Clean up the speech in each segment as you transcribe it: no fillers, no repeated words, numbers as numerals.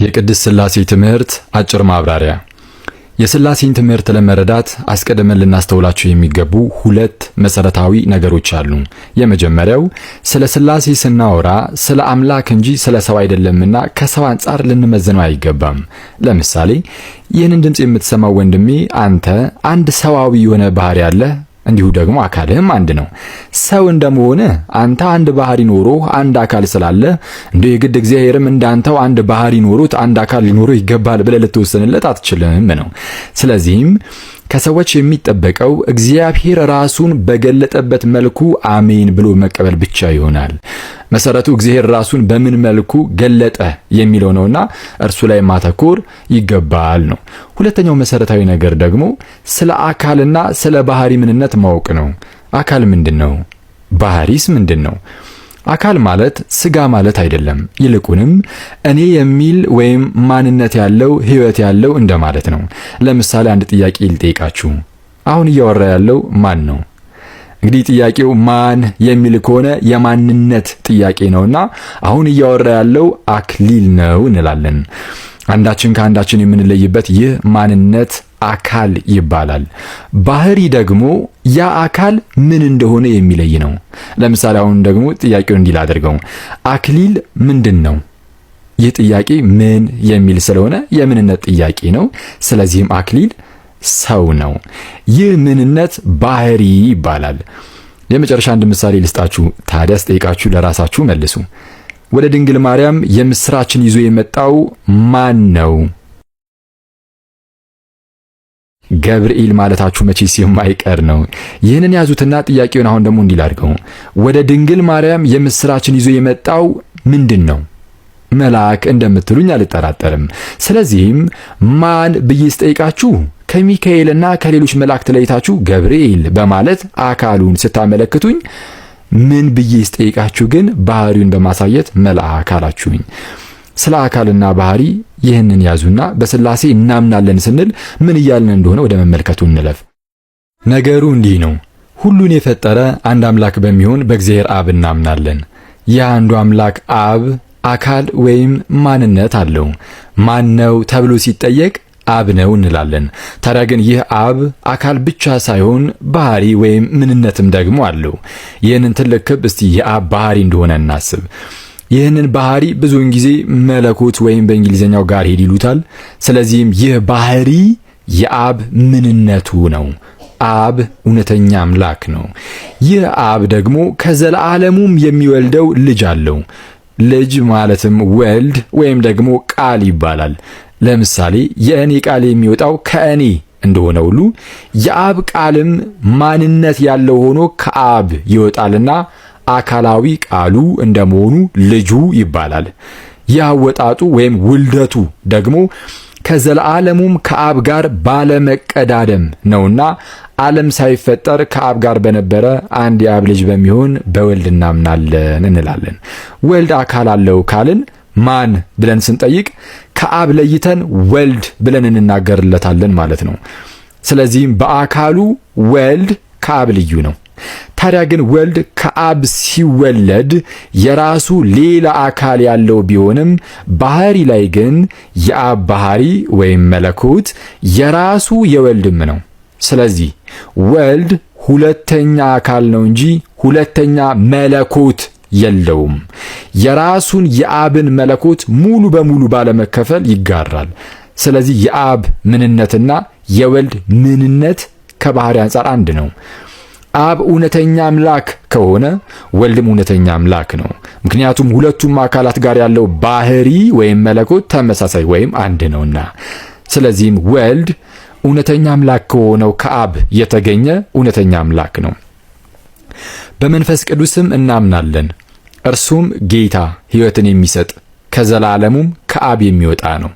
የቅድስት ሥላሴ ትምህርት አጭር ማብራሪያ። የሥላሴን ትምህርት ለመረዳት አስቀድመን ልናስተውላቸው የሚገቡ ሁለት መሰረታዊ ነገሮች አሉ። የመጀመሪያው ስለ ሥላሴ ስናወራ ስለ አምላክ እንጂ ስለ ሰው አይደለምና ከሰው አንጻር ልንመዝነው አይገባም። ለምሳሌ ይህንን ድምፅ የምትሰማው ወንድሜ አንተ አንድ ሰዋዊ የሆነ ባህሪ አለህ፣ እንዲሁ ደግሞ አካልህም አንድ ነው። ሰው እንደመሆንህ አንተ አንድ ባህሪ ኖሮ አንድ አካል ስላለ እንደ የግድ እግዚአብሔርም እንዳንተው አንድ ባህሪ ኖሮት አንድ አካል ሊኖረው ይገባል ብለህ ልትወስንለት አትችልም ነው። ስለዚህም ከሰዎች የሚጠበቀው እግዚአብሔር ራሱን በገለጠበት መልኩ አሜን ብሎ መቀበል ብቻ ይሆናል። መሰረቱ እግዚአብሔር ራሱን በምን መልኩ ገለጠ የሚለው ነውና እርሱ ላይ ማተኮር ይገባል ነው። ሁለተኛው መሰረታዊ ነገር ደግሞ ስለ አካልና ስለ ባህሪ ምንነት ማወቅ ነው። አካል ምንድን ነው? ባህሪስ ምንድን ነው? አካል ማለት ስጋ ማለት አይደለም። ይልቁንም እኔ የሚል ወይም ማንነት ያለው ሕይወት ያለው እንደማለት ነው። ለምሳሌ አንድ ጥያቄ ልጠይቃችሁ። አሁን እያወራ ያለው ማን ነው? እንግዲህ ጥያቄው ማን የሚል ከሆነ የማንነት ጥያቄ ነውና አሁን እያወራ ያለው አክሊል ነው እንላለን። አንዳችን ከአንዳችን የምንለይበት ይህ ማንነት አካል ይባላል። ባህሪ ደግሞ ያ አካል ምን እንደሆነ የሚለይ ነው። ለምሳሌ አሁን ደግሞ ጥያቄውን እንዲህ ላድርገው። አክሊል ምንድን ነው? ይህ ጥያቄ ምን የሚል ስለሆነ የምንነት ጥያቄ ነው። ስለዚህም አክሊል ሰው ነው። ይህ ምንነት ባህሪ ይባላል። የመጨረሻ አንድ ምሳሌ ልስጣችሁ። ታዲያ ስጠይቃችሁ ለራሳችሁ መልሱ። ወደ ድንግል ማርያም የምስራችን ይዞ የመጣው ማን ነው? ገብርኤል ማለታችሁ መቼስ የማይቀር ነው። ይህንን ያዙትና ጥያቄውን አሁን ደግሞ እንዲህ ላድርገው። ወደ ድንግል ማርያም የምስራችን ይዞ የመጣው ምንድን ነው? መልአክ እንደምትሉኝ አልጠራጠርም። ስለዚህም ማን ብዬ ስጠይቃችሁ ከሚካኤልና ከሌሎች መላእክት ለይታችሁ ገብርኤል በማለት አካሉን ስታመለክቱኝ፣ ምን ብዬ ስጠይቃችሁ ግን ባህሪውን በማሳየት መልአክ አላችሁኝ። ስለ አካልና ባህሪ ይህንን ያዙና በሥላሴ እናምናለን ስንል ምን እያልን እንደሆነ ወደ መመልከቱ እንለፍ። ነገሩ እንዲህ ነው። ሁሉን የፈጠረ አንድ አምላክ በሚሆን በእግዚአብሔር አብ እናምናለን። ይህ አንዱ አምላክ አብ አካል ወይም ማንነት አለው። ማን ነው ተብሎ ሲጠየቅ አብ ነው እንላለን። ታዲያ ግን ይህ አብ አካል ብቻ ሳይሆን ባህሪ ወይም ምንነትም ደግሞ አለው። ይህንን ትልቅ ክብ እስቲ የአብ ባህሪ እንደሆነ እናስብ። ይህንን ባህሪ ብዙውን ጊዜ መለኮት ወይም በእንግሊዝኛው Godhead ይሉታል። ስለዚህም ይህ ባህሪ የአብ ምንነቱ ነው። አብ እውነተኛ አምላክ ነው። ይህ አብ ደግሞ ከዘላለሙም የሚወልደው ልጅ አለው። ልጅ ማለትም ወልድ ወይም ደግሞ ቃል ይባላል። ለምሳሌ የእኔ ቃል የሚወጣው ከእኔ እንደሆነ ሁሉ የአብ ቃልም ማንነት ያለው ሆኖ ከአብ ይወጣልና አካላዊ ቃሉ እንደመሆኑ ልጁ ይባላል። ይህ አወጣጡ ወይም ውልደቱ ደግሞ ከዘላለሙም ከአብ ጋር ባለመቀዳደም ነውና ዓለም ሳይፈጠር ከአብ ጋር በነበረ አንድ የአብ ልጅ በሚሆን በወልድ እናምናለን እንላለን። ወልድ አካል አለው ካልን ማን ብለን ስንጠይቅ ከአብ ለይተን ወልድ ብለን እንናገርለታለን ማለት ነው። ስለዚህም በአካሉ ወልድ ከአብ ልዩ ነው። ታዲያ ግን ወልድ ከአብ ሲወለድ የራሱ ሌላ አካል ያለው ቢሆንም ባህሪ ላይ ግን የአብ ባህሪ ወይም መለኮት የራሱ የወልድም ነው። ስለዚህ ወልድ ሁለተኛ አካል ነው እንጂ ሁለተኛ መለኮት የለውም። የራሱን የአብን መለኮት ሙሉ በሙሉ ባለመከፈል ይጋራል። ስለዚህ የአብ ምንነትና የወልድ ምንነት ከባህሪ አንጻር አንድ ነው። አብ እውነተኛ አምላክ ከሆነ ወልድም እውነተኛ አምላክ ነው። ምክንያቱም ሁለቱም አካላት ጋር ያለው ባህሪ ወይም መለኮት ተመሳሳይ ወይም አንድ ነውና። ስለዚህም ወልድ እውነተኛ አምላክ ከሆነው ከአብ የተገኘ እውነተኛ አምላክ ነው። በመንፈስ ቅዱስም እናምናለን። እርሱም ጌታ ሕይወትን የሚሰጥ ከዘላለሙም ከአብ የሚወጣ ነው።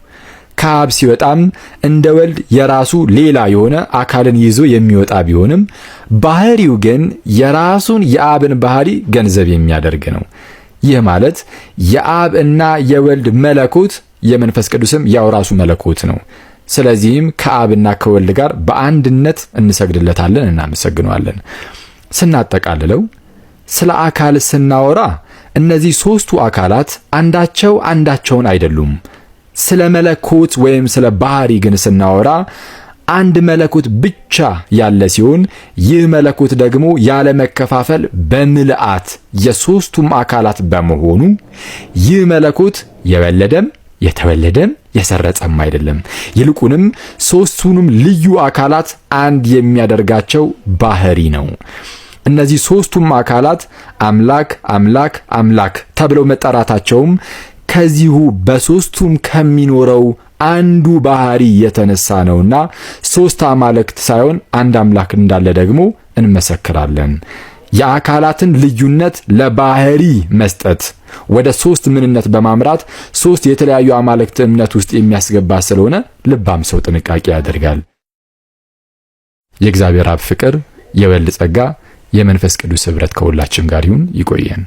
ከአብ ሲወጣም እንደ ወልድ የራሱ ሌላ የሆነ አካልን ይዞ የሚወጣ ቢሆንም ባህሪው ግን የራሱን የአብን ባህሪ ገንዘብ የሚያደርግ ነው። ይህ ማለት የአብ እና የወልድ መለኮት የመንፈስ ቅዱስም ያው ራሱ መለኮት ነው። ስለዚህም ከአብና ከወልድ ጋር በአንድነት እንሰግድለታለን፣ እናመሰግነዋለን። ስናጠቃልለው ስለ አካል ስናወራ እነዚህ ሦስቱ አካላት አንዳቸው አንዳቸውን አይደሉም። ስለ መለኮት ወይም ስለ ባህሪ ግን ስናወራ አንድ መለኮት ብቻ ያለ ሲሆን ይህ መለኮት ደግሞ ያለ መከፋፈል በምልአት የሶስቱም አካላት በመሆኑ ይህ መለኮት የወለደም የተወለደም የሰረጸም አይደለም። ይልቁንም ሶስቱንም ልዩ አካላት አንድ የሚያደርጋቸው ባህሪ ነው። እነዚህ ሶስቱም አካላት አምላክ፣ አምላክ፣ አምላክ ተብለው መጠራታቸውም ከዚሁ በሶስቱም ከሚኖረው አንዱ ባህሪ የተነሳ ነውና ሶስት አማልክት ሳይሆን አንድ አምላክ እንዳለ ደግሞ እንመሰክራለን። የአካላትን ልዩነት ለባህሪ መስጠት ወደ ሶስት ምንነት በማምራት ሶስት የተለያዩ አማልክት እምነት ውስጥ የሚያስገባ ስለሆነ ልባም ሰው ጥንቃቄ ያደርጋል። የእግዚአብሔር አብ ፍቅር፣ የወልድ ጸጋ፣ የመንፈስ ቅዱስ ኅብረት ከሁላችን ጋር ይሁን። ይቆየን።